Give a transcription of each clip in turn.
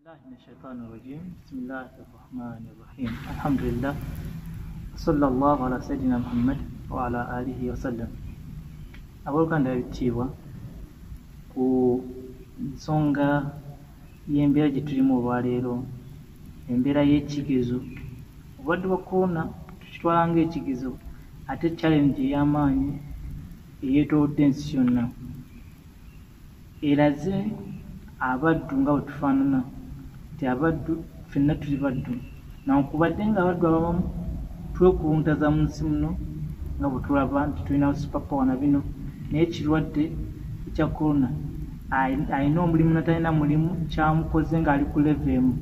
من الشيطان الرجيم. بسم الله الرحمن الرحيم. الحمد لله صلى الله على سيدنا محمد وعلى آله وسلم. Abooluganda ebitiibwa, ku nsonga y'embeera gye tulimu olwaleero, embeera y'ekigezo, obulwadde bwa korona tukitwala ng'ekigezo ate challenge ey'amaanyi eyeetoolodde ensi yonna, eraze abaddu nga bwe tufaanana nti abaddu ffenna tuli baddu, nankubadde ng'abaddu abamu twekuluntaza mu nsi muno nga bwe tulaba nti tulina super power na bino, naye ekirwadde ekya korona alina omulimu n'atalina mulimu kyamukoze ng'ali ku level emu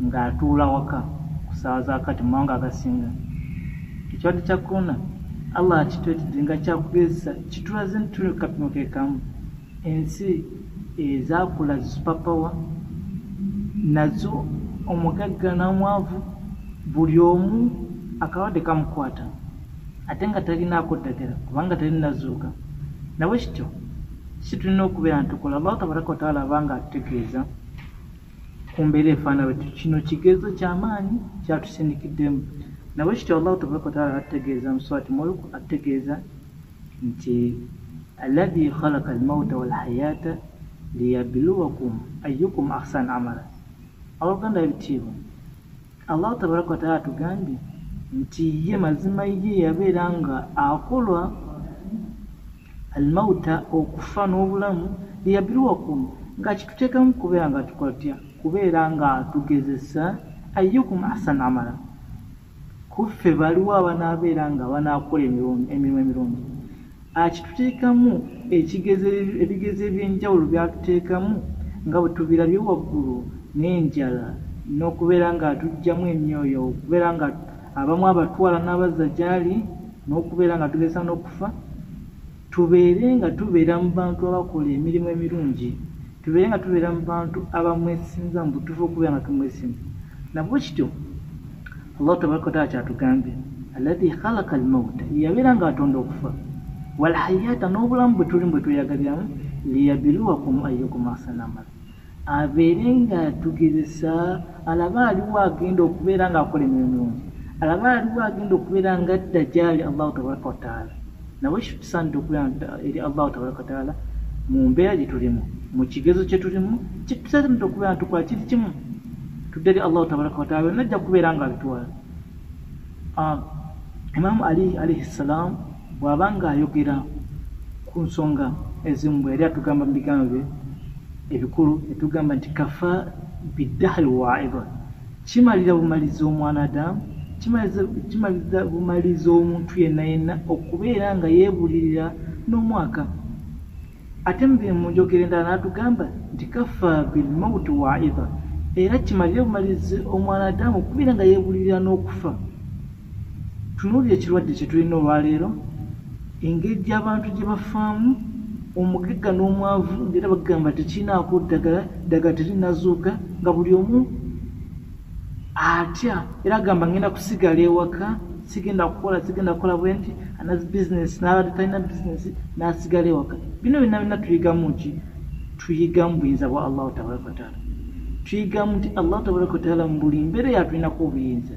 ng'atuula waka ku ssaawa za kati mu mawanga agasinga. Ekirwadde kya korona Allah akituleetedde nga kyakugezesa, kitulaze nti tuli ku kapimo ke kamu. Ensi ezaakula zi super power nazo omugagga n'omwavu buli omu akalwadde kamukwata ate nga talinaako ddagala kubanga talinazuuka. Nabwe kityo si tulina okubeera ntukola Allah tabaraka wa taala abanga atutegeeza ku mbeera efaanana bwetyo. Kino kigezo kyamaanyi kyatusindikiddemu. Nabwe kityo Allah tabaraka wa taala atutegeeza mu surati Mulk, atutegeeza nti alladhi khalaqa almauta walhayata liyabluwakum ayyukum ahsanu amala. Abooluganda ebitiibwa, Allah tabaraka wa taala atugambye nti ye mazima ye yabeera nga akolwa almauta, okufa n'obulamu, liyabluwakum, nga kituteekamu kubeera nga tukola tutya, kubeera nga atugezesa ayyukum ahsanu amala, kuffe baliwo abanaabeera nga banaakola emirimu emirungi. Akituteekamu ekigezo, ebigezo eby'enjawulo byatuteekamu nga bwe tubirabye waggulu, n'enjala n'okubeera nga atuggyamu emyoyo, okubeera nga abamu abatwala n'abazza gy'ali, n'okubeera nga tugezesa n'okufa. Tubeere nga tubeera mu bantu abakola emirimu emirungi, tubeere nga tubeera mu bantu abamwesinza mu butuufu okubeera nga tumwesinza. Nabwe kityo Allah tabaraka wa taala kyatugambye alladhi khalaqa almauta, yabeera ng'atonda okufa, walhayata, n'obulamu bwe tulimu bwe tweyagaliramu, liyabluwakum ayyukum ahsanu amala, abeere ng'atugezesa alabe aliwo agenda okubeera ng'akola emirimu emirungi, alabe aliwo agenda okubeera ng'adda gy'ali Allahu tabaraka wa taala. Nabwe kityo tusaanidde okubeera eri Allahu tabaraka wa taala mu mbeera gye tulimu, mu kigezo kye tulimu, kyetusaanidde okubeera nga tukola kiri kimu, tudde eri Allahu tabaraka wa taala, byonna ajja kubeera ng'abitwala. Imaamu Ali alayhi ssalam bw'aba ng'ayogera ku nsonga ezimu, bwe yali atugamba mu bigambo bye ebikulu, yatugamba nti kafa biddahri waidha, kimalira bumaliza omwana Adamu, kimalira bumaliza omuntu yenna yenna okubeera nga yeebulirira n'omwaka. Ate mu njogera endala n'atugamba nti kafa bilmauti waidha, era kimalire bumalizi omwana Adamu okubeera nga yeebulirira n'okufa. Tunuulire ekirwadde kye tulina olwaleero, engeri abantu gye bafaamu, omugagga n'omwavu, ng'era bagamba tekirinaako ddagala, ddagala terinazuuka, nga buli omu atya era agamba ngenda kusigala ewaka, sigenda kukola, sigenda kukola bwe nti, ana bizinesi n'abadde talina bizinesi n'asigala ewaka. Bino byonna byonna tuyigamu ki? Tuyigamu buyinza bwa Allahu tabaraka wa taala. Tuyigamu nti Allahu tabaraka wa taala mu buli mbeera yatulinako obuyinza.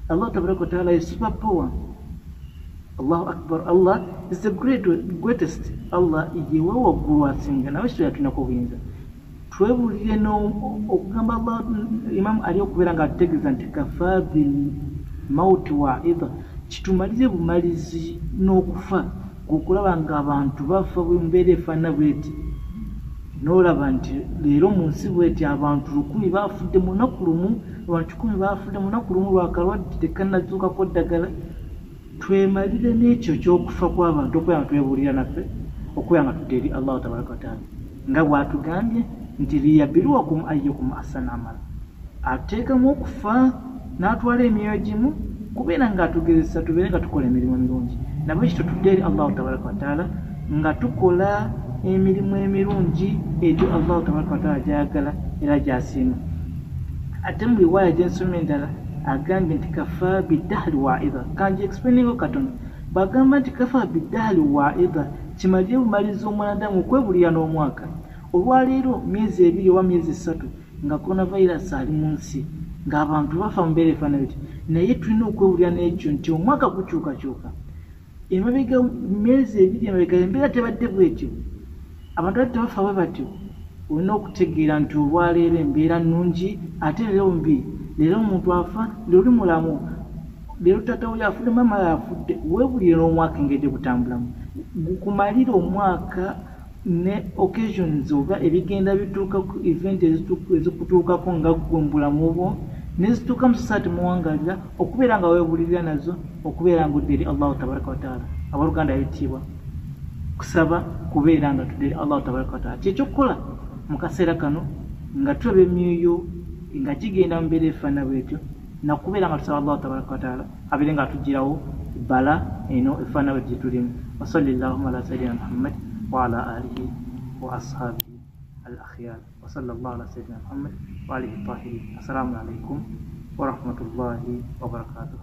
Allah tabaraka wa taala is super power. Allahu akbar, Allah is the greatest. Allah ye wa waggulu asinga, nawe kityo yatulinako obuyinza. Twebulire okugamba Allah, Imam Ali okubeera ng'atutegeeza nti kafa bil mauti waidha, kitumalire bumalizi n'okufa, okulaba ng'abantu bafa bwe mbeera efaanana bweti, n'olaba nti leero mu nsi bweti abantu 1000 bafudde mu lunaku lumu, abantu 10 bafudde mu lunaku lumu lwakalwadde tekannazuukako ddagala. Twemalire n'ekyo ky'okufa kw'abantu okubeera nga twebuulira naffe okubeera nga tudde eri Allahu tabaraka wa taala, nga bw'atugambye nti liyabluwakum ayyukum ahsanu amala, ateekamu okufa n'atwala emyoyo gimu kubeera ng'atugezesa tubeere nga tukola emirimu emirungi. Nabwe kityo tudde eri Allahu tabaraka wa taala nga tukola emirimu emirungi egyo Allahu tabaraka wa taala gy'ayagala era gy'asiima. Ate mu riwaaya gye nsomye endala agambye nti kafa biddahri waidha. Kangi explainingo katono. Bw'agamba nti kafa biddahri waidha, kimalire bumaliza omwanadamu okwebulira n'omwaka. Olwaleero myezi 2 oba myezi 3 Nga coronavirus ali mu nsi, ng'abantu bafa mu mbeera efaanana bityo, naye tulina okwewulira n'ekyo nti omwaka gukyukakyuka. Emabega myezi 2 emabega embeera tebadde bwetyo, abantu badde tebafa bwe batyo. Olina okutegeera nti olwaleero embeera nnungi ate leero mbi, leero omuntu afa, leero oli mulamu, leero taata we afudde, maama we afudde. Weebulire n'omwaka engeri gye gutambulamu, gukumalira omwaka ne occasions oba ebigenda bituuka ku event ezikutuukako nga ggwe mu bulamu bwo nezituuka mu society muwangalira, okubeera nga weebulirira nazo, okubeera nga odda eri Allahu tabaraka wataala. Abooluganda ebitiibwa, kusaba kubeera nga tudda eri Allahu tabaraka wataala kyekyokukola mu kaseera kano nga tulaba emyoyo nga gigenda mu mbeera efaanana bwetyo, nakubeera nga tusaba Allahu tabaraka wataala abeere nga atuggyirawo bala eno efaanana bwetyo gye tulimu. Wasalli llahuma ala sayidina Muhammad wa ala alihi wa ashabihi al akhyar wa sallallahu ala sayidina Muhammad wa alihi tahirin. Assalamu alaikum wa rahmatullahi wa barakatuh.